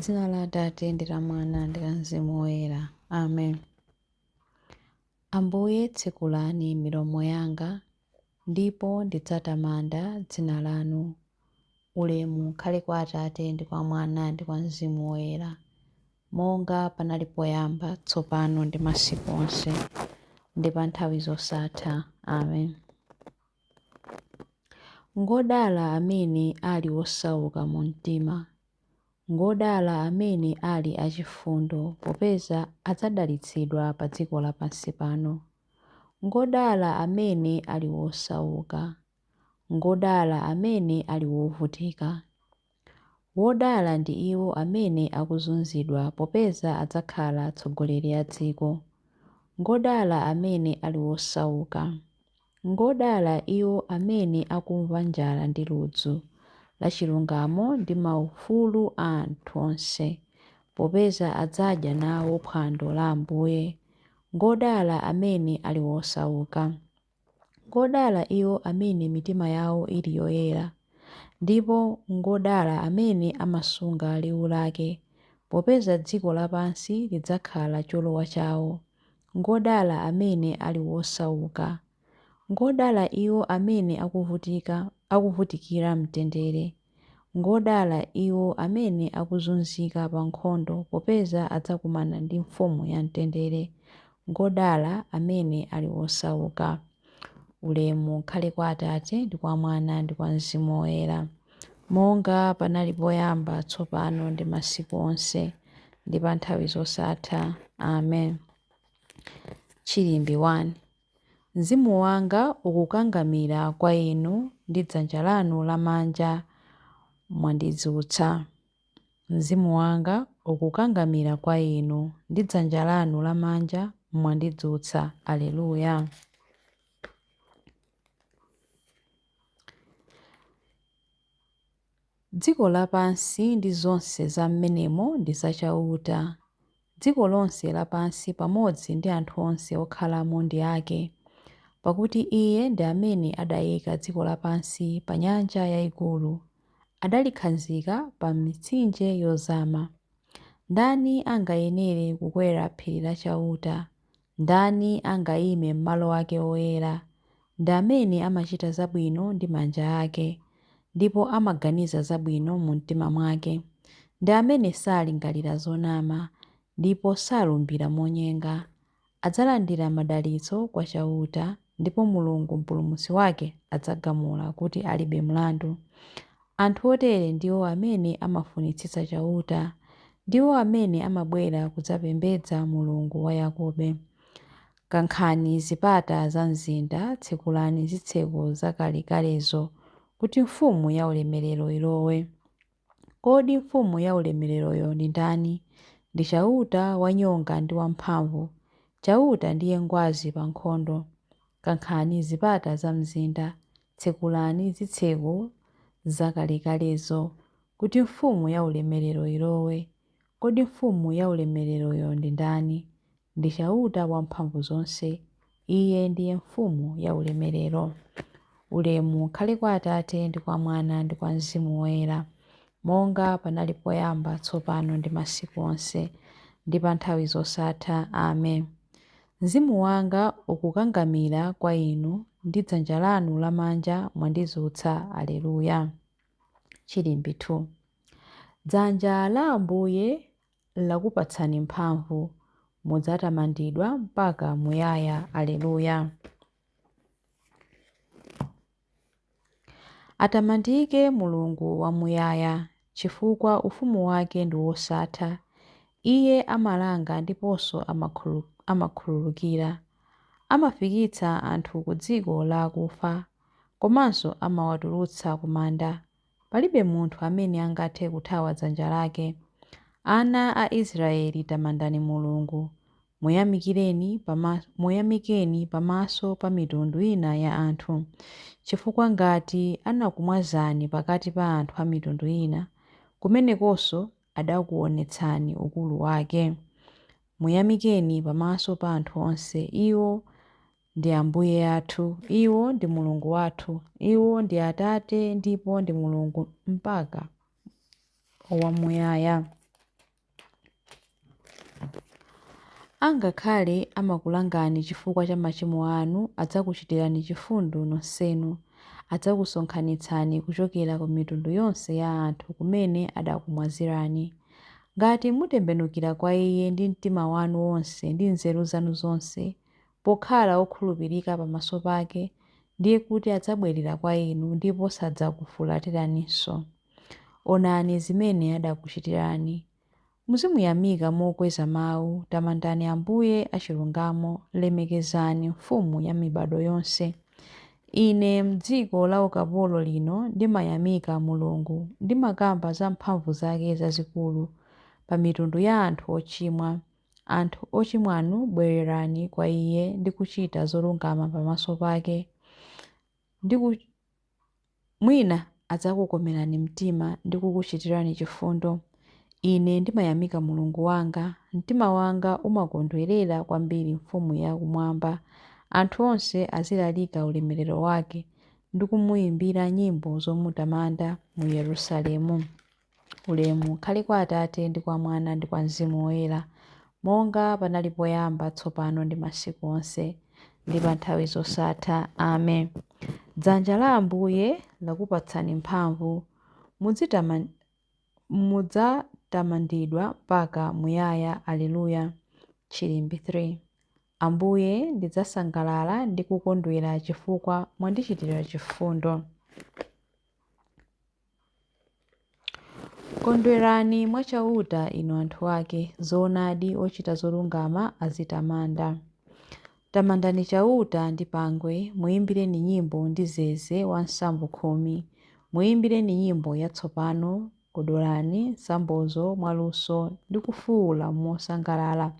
Dzina la Atate ndi la Mwana ndi la Mzimu Woyera. Amen. Ambuye tsekulani milomo yanga, ndipo ndidzatamanda dzina lanu. Ulemu ukhale kwa Atate ndi kwa Mwana ndi kwa Mzimu Woyera, monga panali poyamba, tsopano ndi masiku onse, ndi pa nthawi zosatha. Amen. Ngodala amene ali wosauka mu mtima, ngodala amene ali achifundo, popeza adzadalitsidwa pa dziko lapansi pano. Ngodala amene ali wosauka, ngodala amene ali wovutika. Wodala ndi iwo amene akuzunzidwa, popeza adzakhala atsogoleri a dziko. Ngodala amene ali wosauka. Ngodala iwo amene akumva njala ndi ludzu la chilungamo ndi maufulu a anthu onse, popeza adzadya nawo phwando la Ambuye. Ngodala amene ali wosauka. Ngodala iwo amene mitima yawo ili yoyera, ndipo ngodala amene amasunga liwu lake, popeza dziko lapansi lidzakhala cholowa chawo. Ngodala amene ali wosauka. Ngodala iwo amene akuvutikira mtendere. Ngodala iwo amene akuzunzika pa nkhondo, popeza adzakumana ndi mfumu ya mtendere. Ngodala amene ali wosauka. Ulemu ukhale kwa Atate ndi kwa Mwana ndi kwa Mzimu Woyera, monga panali poyamba, tsopano ndi masiku onse, ndi pa nthawi zosatha. Amen. Chilimbi 1. Mzimu wanga ukukangamira kwa inu, ndi dzanja lanu lamanja mwandidzutsa. Mzimu wanga ukukangamira kwa inu, ndi dzanja lanu lamanja mwandidzutsa. Alleluya. Dziko lapansi ndi zonse za m'menemo ndi zachauta. Dziko lonse lapansi pamodzi ndi anthu onse okhalamo ndi ake. Pakuti Iye ndi amene adayika dziko lapansi pa nyanja yayikulu, adalikhazika pa mitsinje yozama. Ndani angayenere kukwera phiri la Chauta? Ndani angayime m'malo ake oyera? Ndi amene amachita zabwino ndi manja ake, ndipo amaganiza zabwino mu mtima mwake. Ndi amene salingalira zonama, ndipo salumbira monyenga. Adzalandira madalitso kwa Chauta, ndipo Mulungu Mpulumutsi wake adzagamula kuti alibe mlandu. Anthu otere ndiwo amene amafunitsitsa Chauta, ndiwo amene amabwera kudzapembedza Mulungu wa Yakobo. Kankhani zipata za mzinda, tsekulani zitseko zakalekalezo, kuti mfumu yaulemerero ilowe. Kodi mfumu yaulemereroyo ndi ndani? Ndi Chauta wanyonga ndi wamphamvu. Chauta ndiye ngwazi pa nkhondo. Kankhani zipata za mzinda, tsekulani zitseko zakalekalezo, kuti mfumu yaulemerero ilowe. Kodi mfumu yaulemereroyo ndi ndani? Ndi Chauta wamphamvuzonse. Iye ndiye mfumu yaulemerero. Ulemu ukhale kwa Atate ndi kwa Mwana ndi kwa Mzimu Woyera, monga panali poyamba, tsopano ndi masiku onse, ndi pa nthawi zosatha. Amen. Mzimu wanga ukukangamira kwa inu, ndi dzanja lanu lamanja mwandidzutsa. Alleluya. Chilimbi 2. Dzanja la Ambuye lakupatsani mphamvu, mudzatamandidwa mpaka muyaya. Alleluya. Atamandike Mulungu wamuyaya, chifukwa ufumu wake ndi wosatha. Iye amalanga ndiponso amakhululukira. Amafikitsa anthu ku dziko la akufa, komanso amawatulutsa ku manda. Palibe munthu amene angathe kuthawa dzanja lake. Ana a Israeli tamandani Mulungu, muyamikeni pamaso pa mitundu ina ya anthu, chifukwa ngati anakumwazani pakati pa anthu a mitundu ina, kumenekonso adakuonetsani ukulu wake. Muyamikeni pamaso pa anthu onse, iwo ndi Ambuye athu, iwo ndi Mulungu wathu, iwo ndi Atate ndipo ndi Mulungu mpaka wamuyaya. Angakhale amakulangani chifukwa cha machimo anu, adzakuchitirani chifundo nonsenu. Adzakusonkhanitsani kuchokera ku mitundu yonse ya anthu kumene adakumwazirani. Ngati mutembenukira kwa Iye ndi mtima wanu wonse ndi nzeru zanu zonse, pokhala okhulupirika pamaso pake, ndiye kuti adzabwerera kwa inu ndipo sadzakufulatiraniso. Onani zimene adakuchitirani. Muzimuyamika mokweza mawu, tamandani Ambuye achilungamo, lemekezani Mfumu ya mibado yonse. Ine m'dziko la ukapolo lino ndimayamika Mulungu, ndimakamba za mphamvu zake zazikulu pa mitundu ya anthu ochimwa. Anthu ochimwanu bwererani kwa Iye ndi kuchita zolungama pamaso pake. Mwina adzakukomerani mtima ndi kukuchitirani chifundo. Ine ndimayamika Mulungu wanga, mtima wanga umakondwerera kwambiri Mfumu yakumwamba. Anthu onse azilalika ulemerero wake ndi kumuyimbira nyimbo zomutamanda mu Yerusalemu. Ulemu ukhale kwa Atate ndi kwa Mwana ndi kwa Mzimu Woyera, monga panali poyamba, tsopano ndi masiku onse, ndi pa nthawi zosatha. Amen. Dzanja la Ambuye lakupatsani mphamvu, mudzatamandidwa mpaka muyaya. Alleluya. Chilimbi 3. Ambuye, ndidzasangalala ndi kukondwera chifukwa mwandichitira chifundo. Kondwerani mwa Chauta inu anthu ake, zoonadi ochita zolungama azitamanda. Tamandani Chauta ndi pangwe, muyimbireni nyimbo ndi zeze wa nsambo khumi. Muyimbireni nyimbo yatsopano, kodolani nsambozo mwaluso ndi kufuwula mosangalala.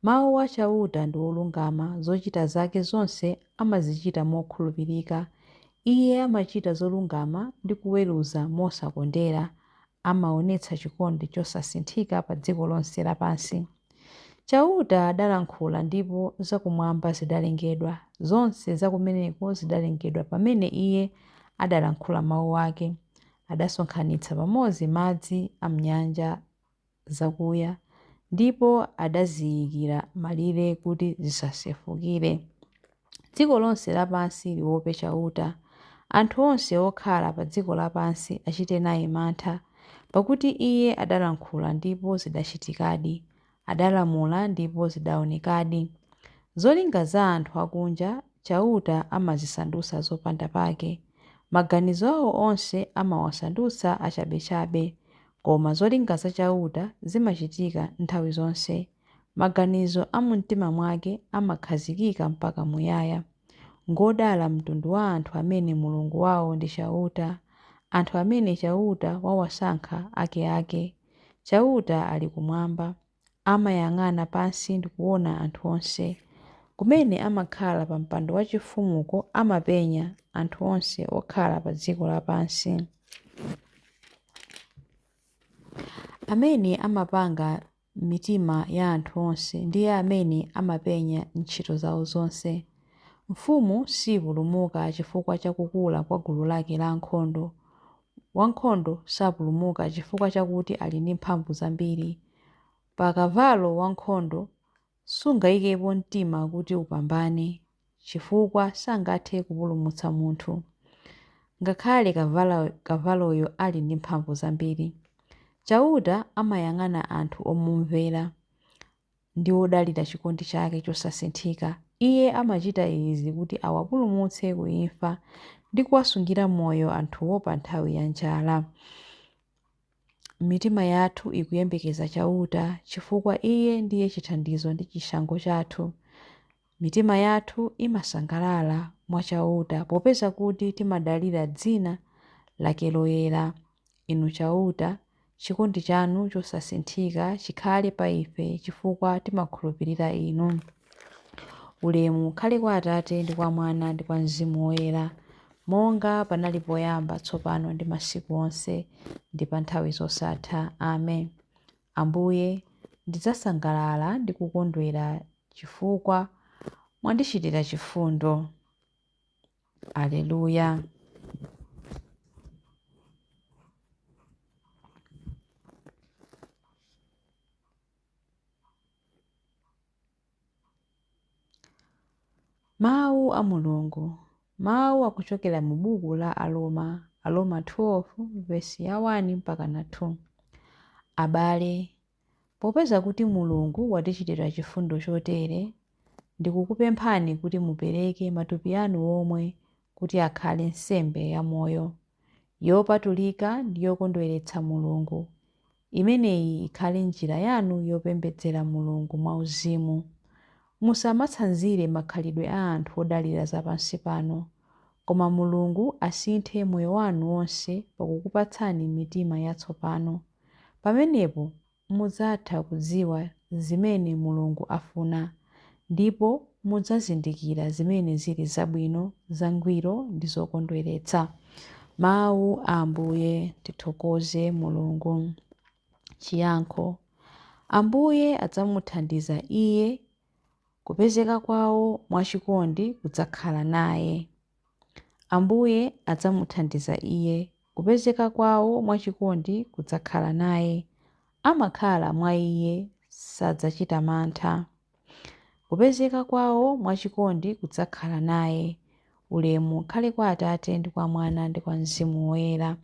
Mawu a Chauta ndi olungama, zochita zake zonse amazichita mokhulupirika. Iye amachita zolungama ndi kuweruza mosakondera, amaonetsa chikondi chosasinthika pa dziko lonse lapansi. Chauta adalankhula ndipo zakumwamba zidalengedwa, zonse zakumeneko zidalengedwa pamene Iye adalankhula mawu ake. Adasonkhanitsa pamodzi madzi a m'nyanja zakuya, ndipo adaziyikira malire kuti zisasefukire. Dziko lonse lapansi liwope Chauta, anthu onse okhala pa dziko lapansi achite naye mantha, pakuti Iye adalankhula ndipo zidachitikadi, adalamula ndipo zidaonekadi. Zolinga za anthu akunja Chauta amazisandutsa zopanda pake, maganizo awo onse amawasandutsa achabechabe, koma zolinga za Chauta zimachitika nthawi zonse. Maganizo a mumtima mwake amakhazikika mpaka muyaya. Ngodala mtundu wa anthu amene Mulungu wawo ndi Chauta, anthu amene Chauta wawasankha akeake. Chauta ali kumwamba, amayang'ana pansi ndi kuona anthu onse. Kumene amakhala pa mpando wachifumuko amapenya anthu onse okhala pa dziko lapansi. Amene amapanga mitima ya anthu onse ndiye amene amapenya ntchito zawo zonse. Mfumu sipulumuka chifukwa cha kukula kwa gulu lake la ankhondo. Wankhondo sapulumuka chifukwa chakuti ali ndi mphamvu zambiri. Pa kavalo wankhondo sungayikepo mtima kuti upambane, chifukwa sangathe kupulumutsa munthu, ngakhale kavaloyo ali ndi mphamvu zambiri. Chauta amayang'ana anthu omumvera ndi odalira chikondi chake chosasinthika. Iye amachita izi kuti awapulumutse ku imfa ndi kuwasungira moyo anthuwo pa nthawi ya njala. Mitima yathu ikuyembekeza Chauta, chifukwa Iye ndiye chithandizo ndi chishango chathu. Mitima yathu imasangalala mwa Chauta popeza kuti timadalira dzina lake loyera. Inu Chauta, chikondi chanu chosasinthika chikhale pa ife chifukwa timakhulupirira Inu. Ulemu ukhale kwa Atate ndi kwa Mwana ndi kwa Mzimu Woyera, monga panali poyamba, tsopano ndi masiku onse, ndi pa nthawi zosatha. Amen. Ambuye, ndidzasangalala ndi kukondwera chifukwa mwandichitira chifundo. Alleluya. Mawu a Mulungu. Mawu akuchokera mu buku la Aroma, Aroma 12, vesi ya 1 mpaka na 2. Abale, popeza kuti Mulungu watichitira chifundo chotere, ndikukupemphani kuti mupereke matupi anu omwe kuti akhale nsembe yamoyo, yopatulika ndi yokondweretsa Mulungu. Imeneyi ikhale njira yanu yopembedzera Mulungu mwauzimu. Musamatsanzire makhalidwe a anthu odalira zapansi pano, koma Mulungu asinthe moyo wanu wonse pakukupatsani mitima yatsopano. Pamenepo mudzatha kudziwa zimene Mulungu afuna, ndipo mudzazindikira zimene zili zabwino, zangwiro ndi zokondweretsa. Mawu a Ambuye. Tithokoze Mulungu. Chiyankho. Ambuye adzamuthandiza iye, kupezeka kwawo mwachikondi kudzakhala naye. Ambuye adzamuthandiza iye, kupezeka kwawo mwachikondi kudzakhala naye. Amakhala mwa iye sadzachita mantha. Kupezeka kwawo mwachikondi kudzakhala naye. Ulemu ukhale kwa Atate ndi kwa Mwana ndi kwa Mzimu Woyera.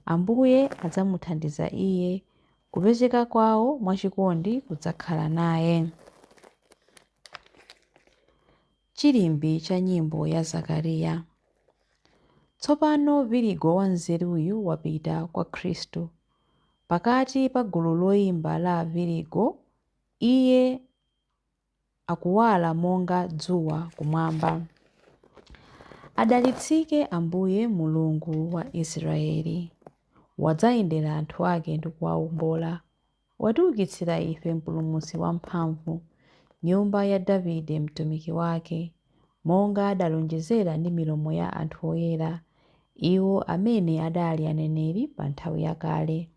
Ambuye adzamuthandiza iye, kupezeka kwawo mwachikondi kudzakhala naye. Chilimbi cha nyimbo ya Zakariya. Tsopano virigo wanzeruyu wapita kwa Khristu. Pakati pa gulu loyimba la virigo, iye akuwala monga dzuwa kumwamba. Adalitsike Ambuye Mulungu wa Israeli. Wadzayendera anthu ake ndi kuwawombola. Watiukitsira ife Mpulumutsi wamphamvu, nyumba ya Davide mtumiki wake, monga adalonjezera ndi milomo ya anthu oyera, iwo amene adali aneneri pa nthawi yakale.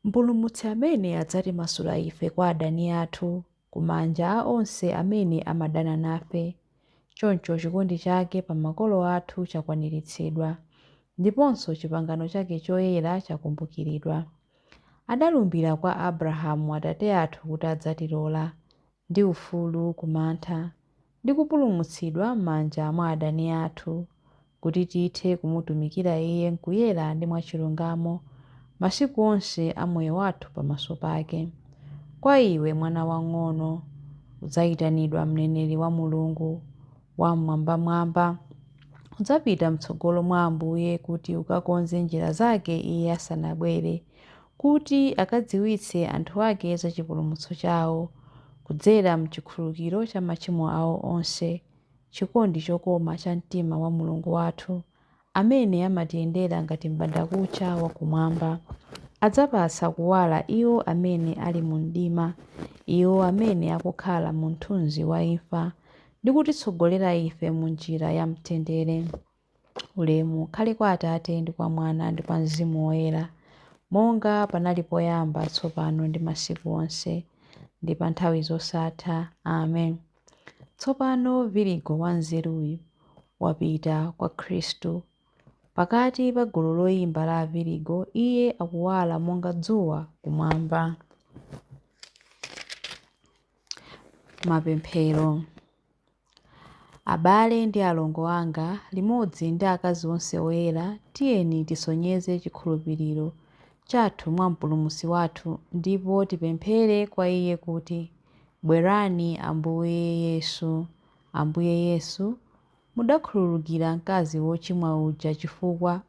Mpulumutsi amene adzatimasula ife kwa adani athu, kumanja a onse amene amadana nafe. Choncho chikondi chake pa makolo athu chakwaniritsidwa, ndiponso chipangano chake choyera chakumbukiridwa. Adalumbira kwa Abrahamu atate athu kuti adzatilola, ndi ufulu kumantha, ndi kupulumutsidwa m'manja mwa adani athu, kuti tithe kumutumikira Iye m'kuyera ndi mwachilungamo masiku onse a moyo wathu pamaso pake. Kwa iwe mwana wang'ono, udzayitanidwa mneneri wa Mulungu Wam'mwambamwamba. Udzapita m'tsogolo mwa Ambuye kuti ukakonze njira zake Iye asanabwere, kuti akadziwitse anthu ake za chipulumutso chawo, kudzera m'chikhululukiro cha machimo awo onse, chikondi chokoma cha mtima wa Mulungu wathu, amene amatiyendera ngati m'bandakucha wakumwamba. Adzapatsa kuwala iwo amene ali mu mdima, iwo amene akukhala mu mthunzi wa imfa, ndi kutitsogolera ife mu njira ya mtendere. Ulemu ukhale kwa Atate ndi kwa Mwana ndi kwa Mzimu Woyera, monga panali poyamba, tsopano ndi masiku onse, ndi pa nthawi zosatha. Amen. Tsopano virigo wanzeruyu wapita kwa Khristu. Pakati pa gulu loyimba la avirigo, iye akuwala monga dzuwa kumwamba. Mapemphero. Abale ndi alongo anga, limodzi ndi akazi onse oyera, tiyeni tisonyeze chikhulupiriro chathu mwa Mpulumutsi wathu ndipo tipemphere kwa Iye kuti, Bwerani Ambuye Yesu. Ambuye Yesu, mudakhululukira mkazi wochimwa uja chifukwa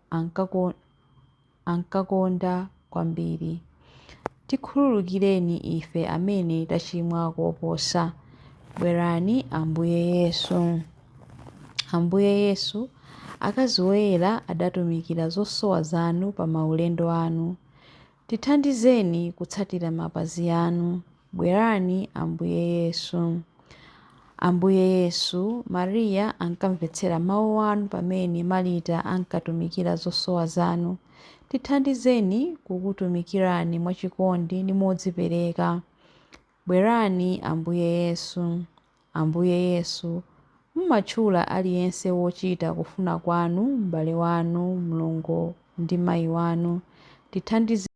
ankakonda kwambiri. Tikhululukireni ife amene tachimwa koposa. Bwerani Ambuye Yesu. Ambuye Yesu, akazi oyera adatumikira zosowa zanu pa maulendo anu. Tithandizeni kutsatira mapazi anu. Bwerani Ambuye Yesu. Ambuye Yesu, Mariya ankamvetsera mawu anu pamene Marita ankatumikira zosowa zanu. Tithandizeni kukutumikirani mwachikondi ndi modzipereka. Bwerani Ambuye Yesu. Ambuye Yesu, mumatchula aliyense wochita kufuna kwanu, m'bale wanu, mlongo ndi mayi wanu. Tithandizeni